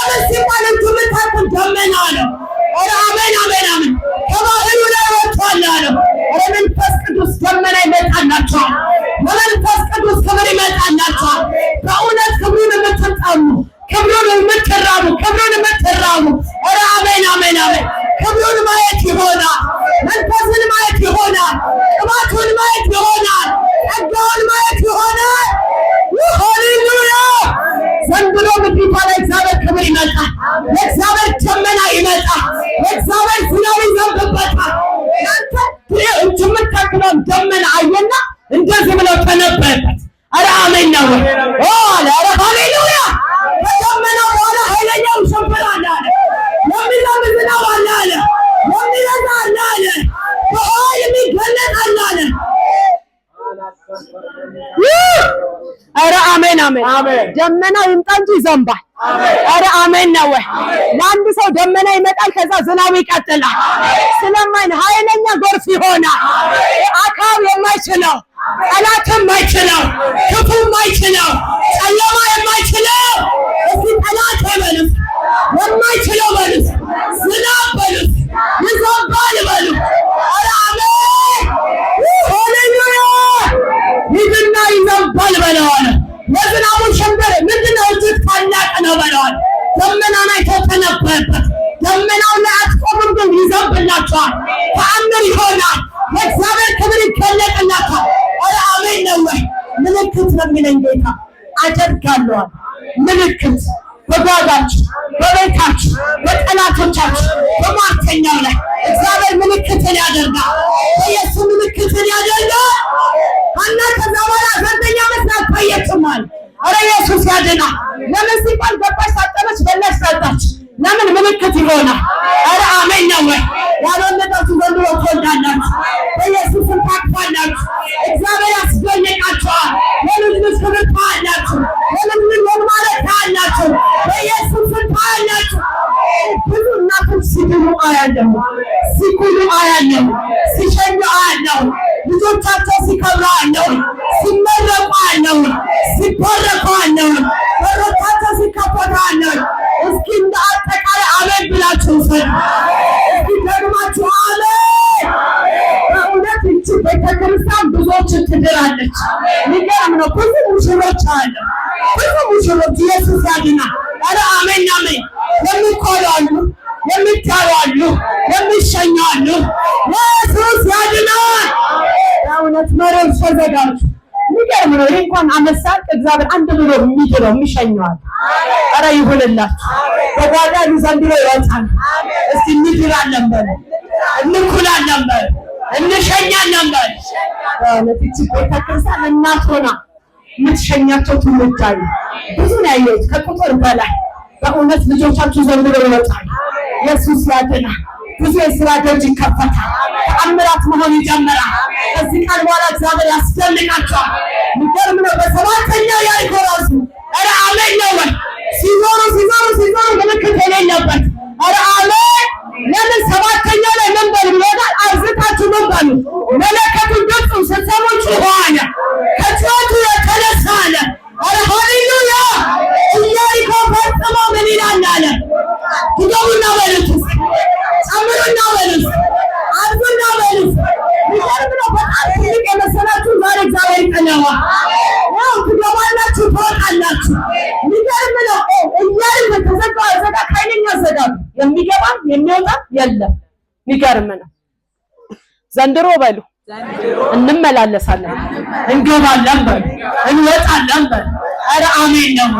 ለምን ሲባል እጁ የምታክል ደመና ነው። ኧረ አሜን አሜን አሜን። ከባህሩ ላይ ወጥቷል አለው። ኧረ መንፈስ ቅዱስ ደመና ይመጣላችኋል። በመንፈስ ቅዱስ ክብር ይመጣላችኋል። በእውነት ክብሩን የምትጠሙ፣ ክብሩን የምትራቡ፣ ክብሩን የምትራቡ፣ ኧረ አሜን አሜን አሜን። ክብሩን ማየት ይሆናል። መንፈስን ማየት ይሆናል። ቅባቱን ማየት ይሆናል። ጸጋውን ማየት ይሆናል። ሃሌሉያ! ዘንድሮ ምድሪቷ ላይ እግዚአብሔር ክብር ይመጣል። የእግዚአብሔር ደመና ይመጣል። የእግዚአብሔር ዝናብ ይዘንብበታል። እናንተ እጅ የምታክለውን ደመና አየና እንደዚህ ብለው ተነበየበት። ኧረ አሜን ነው ወይ? ኦ አለ። ኧረ ሃሌሉያ! ከደመናው በኋላ ኃይለኛው ሽብር አለ አለ። የሚዘንብ ዝናብ አለ አለ። የሚበዛ አለ አለ። በኃይል የሚገለጥ አለ አለ። ኧረ አሜን አሜን። ደመናው ይምጣ እንጂ ይዘንባል። ኧረ አሜን ነው ወይ? ለአንድ ሰው ደመና ይመጣል፣ ከዛ ዝናቡ ይቀጥላል። ስለማይን ኃይለኛ ጎርፍ ይሆናል። አካብ የማይችለው፣ ጠላት የማይችለው፣ ክፉ የማይችለው፣ ጨለማ የማይችለው፣ እስኪ ጠላት በሉት፣ የማይችለው በሉት፣ ዝናብ በሉት፣ ይዘንባል በሉ። ኧረ አሜን ሃሌሉያ! ሂድና ይዘንባል በለዋል። የዝናቡን ሽንብር ምንድነው? እጅግ ታላቅ ነው በለዋል። ደመናን አይቶ ተነበየበት። ደመናው ላይ አትቆምም፣ ግን ይዘንብላችኋል። ተአምር ይሆናል። የእግዚአብሔር ክብር ይገለጥላችኋል። ኧረ አሜን ነው ወይ? ምልክት ነው የሚለኝ ጌታ አደርጋለሁ። ምልክት በጓዳችሁ፣ በቤታችሁ፣ በጠላቶቻችሁ፣ በሟርተኛው ላይ እግዚአብሔር ምልክትን ያደርጋል። በኢየሱስ ምልክትን ያደርጋል። ሐና ከዛ በኋላ 9 ዓመት አልታየችም አለ። ኧረ ኢየሱስ ያድናል። ለምን ሲባል ገባች፣ ታጠበች፣ በላች፣ ጠጣች። ለምን ምልክት ይሆናል። ኧረ አሜን ነው ወይ? ያልወለዳችሁ ዘንድሮ ትወልዳላችሁ። በኢየሱስም ታቅፋላችሁ። እግዚአብሔር ያስደንቃችኋል። የልጅ ልጅ ክብር ታያላችሁ። የልጅ ልጅ ወግ ማለት ታያላችሁ። በኢየሱስም ታያላችሁ። ብዙ እናቶች ሲድኑ አያለሁ፣ ሲኩሉ አያለሁ፣ ሲሸኙ አያለሁ፣ ልጆቻቸው ሲከብሩ አያለሁ፣ ሲመረቁ አያለሁ፣ ሲባረኩ አያለሁ፣ በሮቻቸው ሲከፈቱ አያለሁ። እስኪ እንደ አጠቃላይ አሜን ብላችሁ ውሰዱ። እስኪ ደግማችሁ አሜን። በእውነት ይህች ቤተክርስቲያን ብዙዎችን ትድራለች። የሚገርም ነው። ብዙ ሙሽሮች አሉ። ብዙ ሙሽሮች። ኢየሱስ ያድናል። ኧረ አሜን አሜን። የሚኮሩ አሉ፣ የሚጠሩ አሉ፣ የሚሸኙ አሉ። ኢየሱስ ያድናል። በእውነት መሪዎች ተዘጋጁ። የሚገርም ነው። ይህ እንኳን አመት ሳያልቅ እግዚአብሔር አንድ ብሎ የሚድረው የሚሸኘዋል። ኧረ ይሁንላችሁ። በጓዳ ዘንድሮ ይወጣል። እስቲ እንድራለን በሉ፣ እንኩላለን በሉ፣ እንሸኛለን በሉ። በእውነት ይህች ቤተክርስቲያን እናት ሆና የምትሸኛቸው ትውልድ አሉ። ብዙ ነው ያየሁት ከቁጥር በላይ። በእውነት ልጆቻችሁ ዘንድሮ ይወጣሉ። ኢየሱስ ያድናል። ብዙ የስራ ደጅ ይከፈታል። ተአምራት መሆን ይጀምራል። ከዚህ ቃል በኋላ እግዚአብሔር ያስደንቃቸዋል። የሚገርም ነው። በሰባተኛው ያሪኮ ራሱ ኧረ አሜን ነው ወይ? ሲዞሩ ሲዞሩ ሲዞሩ ምልክት የሌለበት፣ ኧረ አሜን። ለምን ሰባተኛው ላይ ምን በሉ ብሎታል? አብዝታችሁ ምን በሉ? መለከቱን ድምፁን ስትሰሙ ጩኹ አለ። ከጩኸቱ የተነሳ አለ። ኧረ ሃሌሉያ! ኢያሪኮ ፈጽሞ ምን ይላል አለ። ትገቡና በሉት፣ ጨምሩና በሉት፣ አብዙና በሉት። የሚገርም ነው። በጣም ትልቅ የመሰላችሁ ዛሬ እግዚአብሔር ይቀለዋል። ያው ትገባላችሁ፣ ትወጣላችሁ። የሚገርም ነው። ኢያሪኮ ተዘጋ ዘጋ ኃይለኛ ዘጋ፣ የሚገባ የሚወጣ የለም። የሚገርም ነው። ዘንድሮ በሉ እንመላለሳለን፣ እንገባለን በሉ፣ እንወጣለን በሉ። ኧረ አሜን ነው።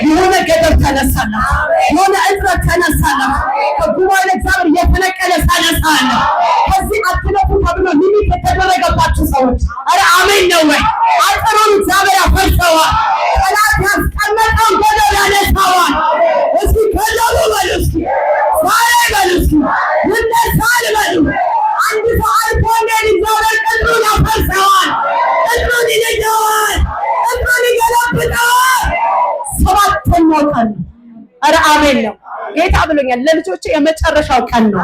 የሆነ ገደብ ተነሳላት፣ የሆነ እጥረት ተነሳላት። ከጉባኤ እግዚአብሔር እየተነቀለ ተነሳለ። ከዚህ አትለፉ ተብሎ limit የተደረገባችሁ ሰዎች ኧረ አሜን ነው ወይ? አጥሩን እግዚአብሔር ያፈርሰዋል። ጠላት ያስቀመጠውን ገደብ ያነሳዋል። እስኪ ገደቡ በሉ፣ እስኪ ዛሬ በሉ፣ እስኪ ይነሳል በሉ። አንድ ሰው አልፎ እንዴት እግዚአብሔር ቅጥሩን ያፈርሰዋል፣ ቅጥሩን ይንደዋል፣ ቅጥሩን ይገለብጠዋል። ሰባተኛው ቀን ነው። ኧረ አሜን ነው። ጌታ ብሎኛል። ለልጆቼ የመጨረሻው ቀን ነው።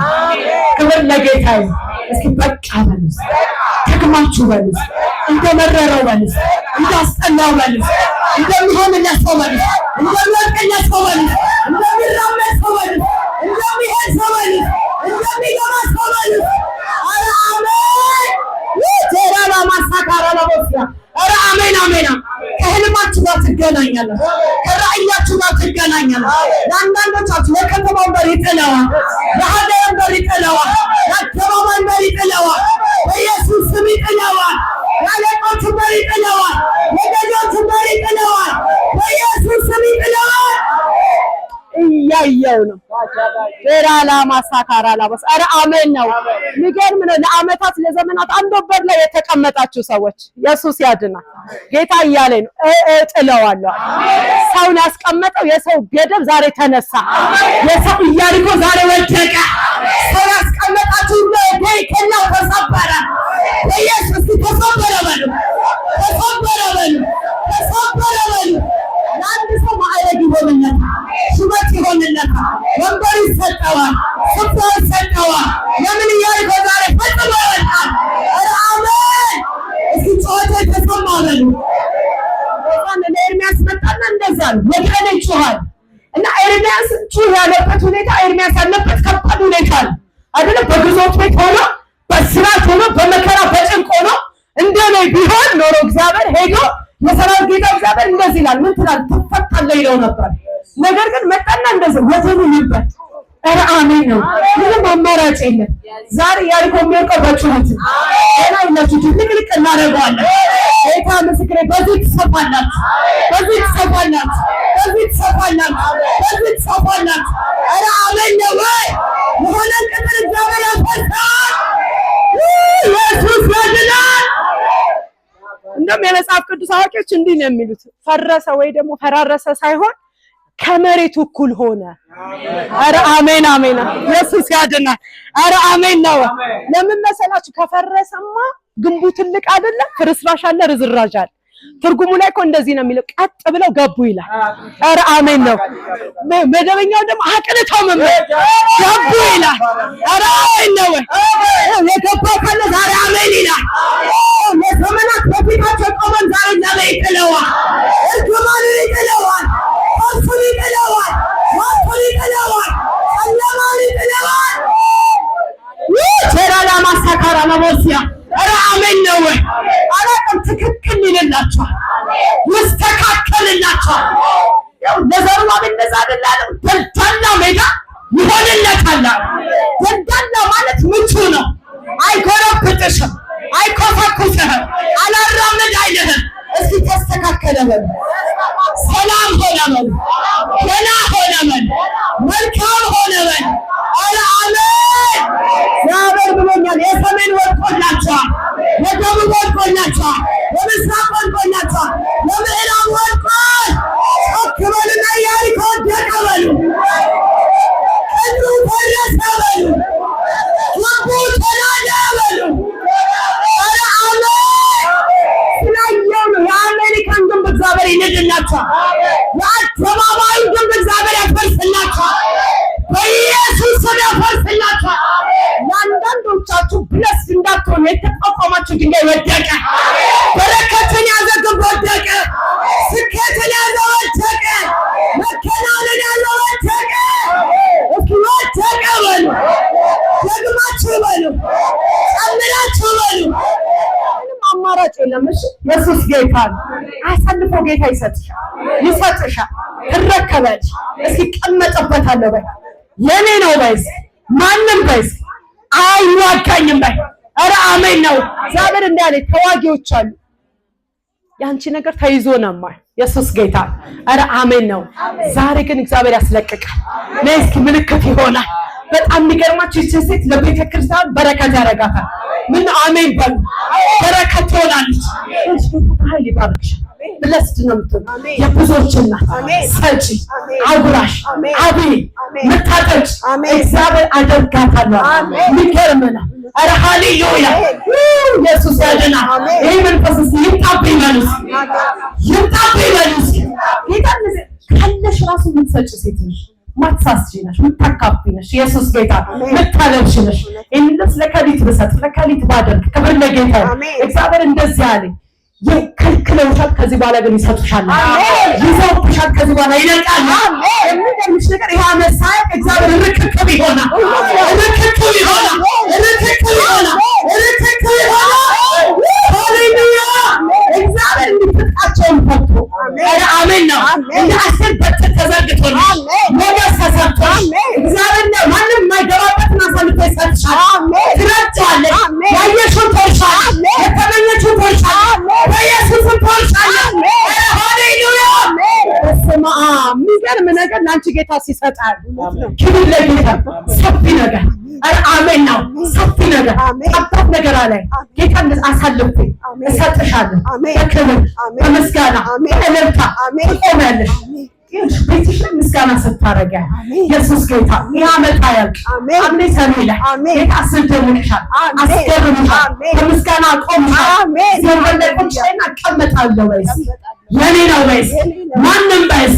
ክብር ለጌታ ይሁን። እስኪ በቃ በሉ፣ ደግማችሁ በሉ፣ እንደመረረው በሉ፣ እንዳስጠላው በሉ፣ እንደሚሆንለት ሰው በሉ፣ እንደሚወድቅለት ሰው በሉ፣ እንደሚራመድለት ከህልማችሁ ጋር ትገናኛላችሁ። ከራእያችሁ ጋር ትገናኛላችሁ። ለአንዳንዶቻችሁ የከተማውን በር ይጥለዋል፣ የሀገርን በር ይጥለዋል፣ የአደባባይን በር ይጥለዋል። በኢየሱስ ስም ይጥለዋል። የአለቆቹን በር ይጥለዋል። የገዢዎቹን በር ይጥለዋል። በኢየሱስ ስም ይጥለዋል። እያየው ነው። ራላ ማሳካራ ላባስ፣ ኧረ አሜን ነው። የሚገርም ነው። ለአመታት ለዘመናት አንድ ወንበር ላይ የተቀመጣችሁ ሰዎች ኢየሱስ ያድናል። ጌታ እያለ ነው፣ እጥለዋለሁ። ሰውን ያስቀመጠው የሰው ገደብ ዛሬ ተነሳ። የሰው ኢያሪኮ ዛሬ ወደቀ። ሰው ያስቀመጣችሁ ከላው ተሰበረ። በኢየሱስ ተሰበረ በሉ፣ ተሰበረ በሉ፣ ተሰበረ በሉ። ለአንድ ሰው ማዕረግ ይሆንለታል፣ ሹመት ይሆንለታል፣ ወንበር ይሰጠዋል፣ ስፍራ ይሰጠዋል። ለምን? ኢያሪኮ ዛሬ ፈጽሞ ይወድቃል። ኧረ አሜን! እስኪ ጩኸቴ ተሰማ በሉ። ለኤርሚያስ መጣና እንደዛ ነው፣ ወደ እኔ ጮኻል እና ኤርሚያስ ጩህ ያለበት ሁኔታ፣ ኤርሚያስ ያለበት ከባድ ሁኔታ ነው አይደለ? በግዞት ቤት ሆኖ፣ በስራት ሆኖ፣ በመከራ በጭንቅ ሆኖ፣ እንደኔ ቢሆን ኖሮ እግዚአብሔር ሄዶ የሰራዊት ጌታ እግዚአብሔር እንደዚህ ይላል፣ ምን ትላለህ? ትፈታለህ ይለው ነበር። ነገር ግን መጣና እንደዚህ ወተኑ ነበር። ኧረ አሜን ነው። ምንም አማራጭ የለም። ዛሬ ኢያሪኮ የሚወድቀው በጩኸት ነው። ገና ይላችሁ ትልቅልቅ እናደርገዋለን። ጌታ ምስክሬ፣ በዚህ ትሰፋላችሁ፣ በዚህ ትሰፋላችሁ፣ በዚህ ትሰፋላችሁ፣ በዚህ ትሰፋላችሁ። ኧረ አሜን ነው ወይ? የሆነን ቅጥር እግዚአብሔር ያፈርሳል። ኢየሱስ ያድናል። እንደውም የመጽሐፍ ቅዱስ አዋቂዎች እንዲህ ነው የሚሉት፣ ፈረሰ ወይ ደግሞ ፈራረሰ ሳይሆን ከመሬቱ እኩል ሆነ። ኧረ አሜን አሜን፣ ኢየሱስ ያድናል። ኧረ አሜን ነው። ለምን መሰላችሁ? ከፈረሰማ ግንቡ ትልቅ አይደለም፣ ፍርስራሽ አለ፣ ርዝራዥ አለ። ትርጉሙ ላይ እኮ እንደዚህ ነው የሚለው፣ ቀጥ ብለው ገቡ ይላል። ኧረ አሜን ነው። መደበኛው ደግሞ አቅንተው ገቡ ይላል። ኧረ አሜን ነው። የገባው ካለ ዛሬ አሜን ይላል። ለዘመናት በፊታቸው ቆመን ዛሬ እግዚአብሔር ይጥለዋል፣ እርግማንን ይጥለዋል፣ ሞቱን ይጥለዋል፣ ሞቱን ይጥለዋል፣ ጨለማውን ይጥለዋል። ቸራላ ማሳካራ ለሞሲያ፣ ኧረ አሜን ነው ወይ? አላውቅም። ትክክል ይልላቸዋል፣ ይስተካከልላቸዋል። ያው ለዘሩባቤል እንደዛ አይደል ያለው? ደልዳላ ሜዳ ይሆንለታል። ደልዳላ ማለት ምቹ ነው። አይጎረብጥሽም፣ አይኮፈኩስህም፣ አላራምድ አይልህም። እስኪ ተስተካከለ በሉ፣ ሰላም ሆነ በሉ፣ ገና ሆነ በሉ፣ መልካም ሆነ በሉ። ኧረ አሜን! እግዚአብሔር ብሎኛል። የሰሜን ወድቆላቸዋል፣ የደቡብ ወድቆላቸዋል፣ የምስራቅ ወድቆላቸዋል፣ የምዕራብ ወድቋል። ጮክ በሉና ኢያሪኮ ወደቀ በሉ፣ ቅጥሩ ፈረሰ በሉ፣ ግንቡ ተናደ በሉ። ኧረ አሜን! ስላየው ነው። የአሜሪካን ግንብ እግዚአብሔር ይንድላቸዋል። የአደባባዩን ግንብ እግዚአብሔር ያፈርስላቸዋል። በኢየሱስ ስም ያፈርስላቸዋል። ለአንዳንዶቻችሁ bless እንዳትሆኑ የተቋቋማችሁ ድንጋይ ወደቀ። በረከትን ያዘ ግንብ ወደቀ። ስኬትን ያዘ ወደቀ። መከናወንን ያዘ ወደቀ። እስኪ ወደቀ በሉ፣ ደግማችሁ በሉ፣ ጨምራችሁ በሉ። ምንም አማራጭ የለም። እሺ፣ ኢየሱስ ጌታ ነው። አሳልፎ ጌታ ይሰጥሻል፣ ይሰጥሻል፣ ትረከበች። እስኪ ቀመጥበታለሁ በይ፣ የኔ ነው በይ፣ ማንም በይ አይዋጋኝም በይ። ኧረ አሜን ነው። እግዚአብሔር እንዲህ አለ፣ ተዋጊዎች አሉ። የአንቺ ነገር ተይዞ ነው። ኢየሱስ ጌታ። ኧረ አሜን ነው። ዛሬ ግን እግዚአብሔር ያስለቅቃል። ነይ እስኪ፣ ምልክት ይሆናል። በጣም የሚገርማችሁ ይህችን ሴት ለቤተ ክርስቲያን በረከት ያደርጋታል። ምን አሜን በሉ። በረከት ትሆናለች። ኃይል ይባርክሻል። Blessed ነው የምትሆነው። የብዙዎች እናት፣ ሰጪ፣ አጉራሽ፣ አብይ፣ ምታጠጭ እግዚአብሔር አደርጋታለሁ። የሚገርም ነው። ኧረ ሃሌሉያ! ኢየሱስ ያድናል። ይህ መንፈስ እስኪ ይምጣብኝ በሉ እስኪ፣ ይምጣብኝ በሉ እስኪ። ጌታ ካለሽ ራሱ የምትሰጪ ሴት ነሽ። ማትሳስቺ ነሽ፣ ምታካፊ ነሽ። ኢየሱስ ጌታ፣ ምታለብሽ ነሽ። ይህን ልብስ ለከሊት ብሰጥ፣ ለከሊት ባደርግ፣ ክብር ለጌታ። እግዚአብሔር እንደዚህ አለኝ፣ ከልክለውሻል፣ ከዚህ በኋላ ግን ይሰጡሻል። ይዘውብሻል፣ ከዚህ በኋላ ይነቃል። የሚገርምሽ ነገር ይሄ ዓመት ሳያልቅ እግዚአብሔር ርክክብ ይሆናል፣ ርክክብ ይሆናል፣ ርክክብ ይሆናል፣ ርክክብ ይሆናል። ሃሌሉያ! እግዚአብሔር እንዲትጥቃቸውን ፈቶ፣ ኧረ እንደ አስር በትር ተዘርግቶልሽ ሞገስ ተሰጥቶሽ እግዚአብሔር ማንም የማይገባበትን አሳልፎ ይሰጥሻል። ትረግጫለሽ። ያየሽውን ትወርሻለሽ። የተመኘሽውን ትወርሻለሽ። በኢየሱስም ትወርሻለሽ። ሃሌሉያ! በስመ አብ። የሚገርም ነገር ለአንቺ ጌታ ሲሰጣል። ክብር ለጌታ። ሰፊ ነገር፣ ኧረ አሜን ነው። ሰፊ ነገር፣ ጠባብ ነገር አለ ጌታ። እንደዚህ አሳልፌ እሰጥሻለሁ። በክብር፣ በምስጋና፣ በእልልታ ትቆሚያለሽ። ቤትሽ ላይ ምስጋና ስታረጊያ ኢየሱስ ጌታ። ይህ ዓመት አያልቅ። ሐምሌ ሰኔ ላይ ጌታ አስደንቅሻል፣ አስገርምሻል፣ በምስጋና አቆምሻል። ወንበር ላይ ቁጭ በይና እቀመጣለሁ በይስ፣ የኔ ነው በይስ፣ ማንም በይስ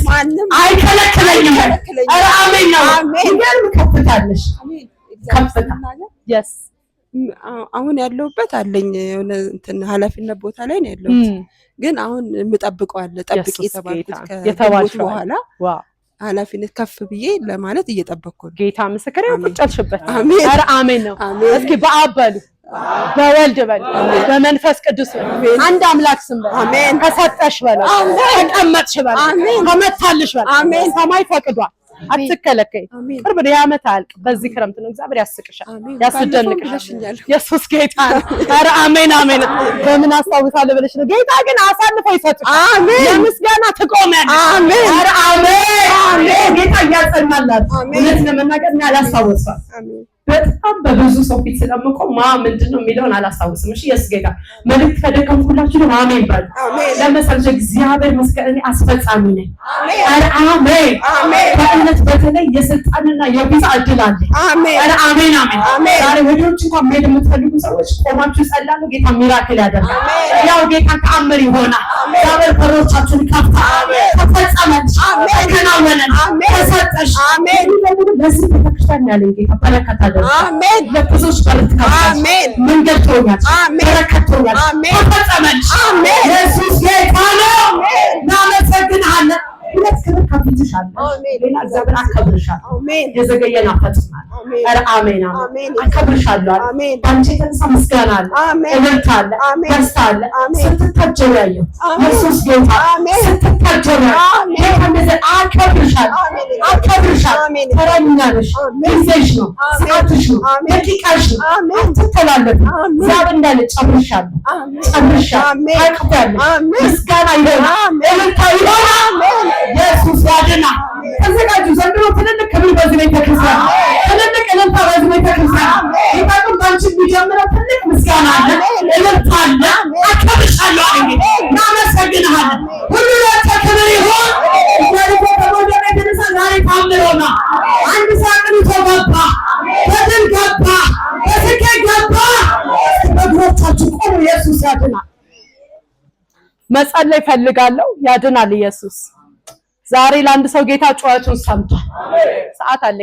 አይከለክለኝም በይ። ኧረ አሜን ነው። ይገርም ከፍታለሽ፣ ከፍታ፣ yes። አሁን ያለሁበት አለኝ የሆነ እንትን ኃላፊነት ቦታ ላይ ነው ያለሁት። ግን አሁን የምጠብቀው አለ፣ ጠብቂ ኢየሱስ የተባልኩት ጌታ። ከግንቦት የተባልሽው አለ። በኋላ ኃላፊነት ከፍ ብዬ ለማለት እየጠበቅኩ ነው። ጌታ ምስክር፣ ይኸው ቁጭ አልሽበት። አሜን። ኧረ አሜን ነው። አሜን። እስኪ በአብ በሉ፣ በወልድ በሉ፣ በመንፈስ ቅዱስ በሉ፣ አንድ አምላክ ስም በሉ። አሜን። ተሰጠሽ በለው፣ ተቀመጥሽ በለው፣ አሜን። ተመታልሽ በለው። አሜን። ሰማይ ፈቅዷል። አትከለከይ። አሜን። ቅርብ ነው። የዓመት አያልቅም። በዚህ ክረምት ነው እግዚአብሔር ያስቅሻል፣ አሜን። ያስደንቅሻል። ባለፈው ብለሽኛል። ኢየሱስ ጌታ ነው። ኧረ አሜን አሜን። በምን አስታውሳለሁ ብለሽ ነው። ጌታ ግን አሳልፎ ይሰጥሻል። አሜን። ለምስጋና ትቆሚያለሽ። አሜን። ኧረ አሜን አሜን። ጌታ እያጸናላት። አሜን። እውነት ለመናገር እኔ አላስታወስኳት። አሜን። በጣም በብዙ ሰው ፊት ስለምቆም ማ ምንድን ነው የሚለውን አላስታውስም። እሺ፣ ኢየሱስ ጌታ። መልዕክት ከደከምኩላችሁ ደግሞ አሜን በሉ። አሜን። ለመሰለሽ እግዚአብሔር መስገን እኔ አስፈጻሚ ነኝ። አሜን። ኧረ አሜን። አሜን። በእውነት በተለይ የስልጣንና የቪዛ እድል አለ። አሜን። ኧረ አሜን አሜን። አሜን። ዛሬ ወደ ውጭ እንኳን መሄድ የምትፈልጉ ሰዎች ቆማችሁ ጸላለሁ። ጌታ miracle ያደርጋል። አሜን። ያው ጌታ ተአምር ይሆናል። እግዚአብሔር በሮቻችሁን ይከፍታል። ተፈጸመልሽ፣ ተከናወነልሽ፣ ተሰጠሽ። አሜን። ይህ ደግሞ ለዚህ ቤተክርስቲያን ያለኝ ጌታ በረከት አደርጋለሁ። አሜን። ለብዙዎች በር ትከፍታለሽ። አሜን። መንገድ ትሆኛለሽ። አሜን። በረከት ትሆኛለሽ። አሜን። ተፈጸመልሽ። አሜን። ኢየሱስ ጌታ ነው። እናመሰግንሃለን። ሁለት ክብር ከፊትሽ አለ። አሜን። ሌላ እግዚአብሔር አከብርሻለሁ። አሜን። የዘገየን አፈጽማለሁ። አሜን። ኧረ አሜን አሜን። አሜን። አከብርሻለሁ አለ። አሜን። በአንቺ የተነሳ ምስጋና አለ፣ አሜን። እልልታ አለ፣ አሜን። ደስታ አለ። አሜን። ስትታጀብ ያየሁ አሜን። ኢየሱስ ጌታ። አሜን። ስትታጀብ ያየሁ አሜን። ጌታ እንደዚህ አከብርሻለሁ፣ አሜን። አከብርሻለሁ። አሜን። ተረኛ ነሽ። አሜን። ጊዜሽ ነው፣ አሜን። ሰዓትሽ ነው፣ አሜን። ደቂቃሽ ነው። አሜን። አትተላለፊ። አሜን። እግዚአብሔር እንዳለ ጨምርሻለሁ፣ አሜን። ጨምርሻለሁ። አሜን። ታቅፊያለሽ። አሜን። ምስጋና ይሆናል፣ አሜን። እልልታ ይሆናል። ኢየሱስ ያድናል። ተዘጋጁ። ዘንድሮ ትልልቅ ክብር በዚህ ቤተክርስቲያን፣ ትልልቅ እልልታ በዚህ ቤተክርስቲያን። ጌታ ግን በአንቺ የሚጀምረው ትልቅ ምስጋና አለ፣ እልልታ አለ። አከብርሻለሁ አለኝ። እናመሰግንሃለን። ሁሉ ለአንተ ክብር ይሁን። ኢያሪኮ ከመውደቅ የተነሳ ዛሬ ታምር ሆና አንድ ሰው አቅንቶ ገባ፣ በድል ገባ፣ በስኬት ገባ። በእግሮቻችሁ ቆሙ። ኢየሱስ ያድናል። መጸለይ ፈልጋለሁ። ያድናል ኢየሱስ። ዛሬ ለአንድ ሰው ጌታ ጩኸቱን ሰምቷል። ሰዓት አለ።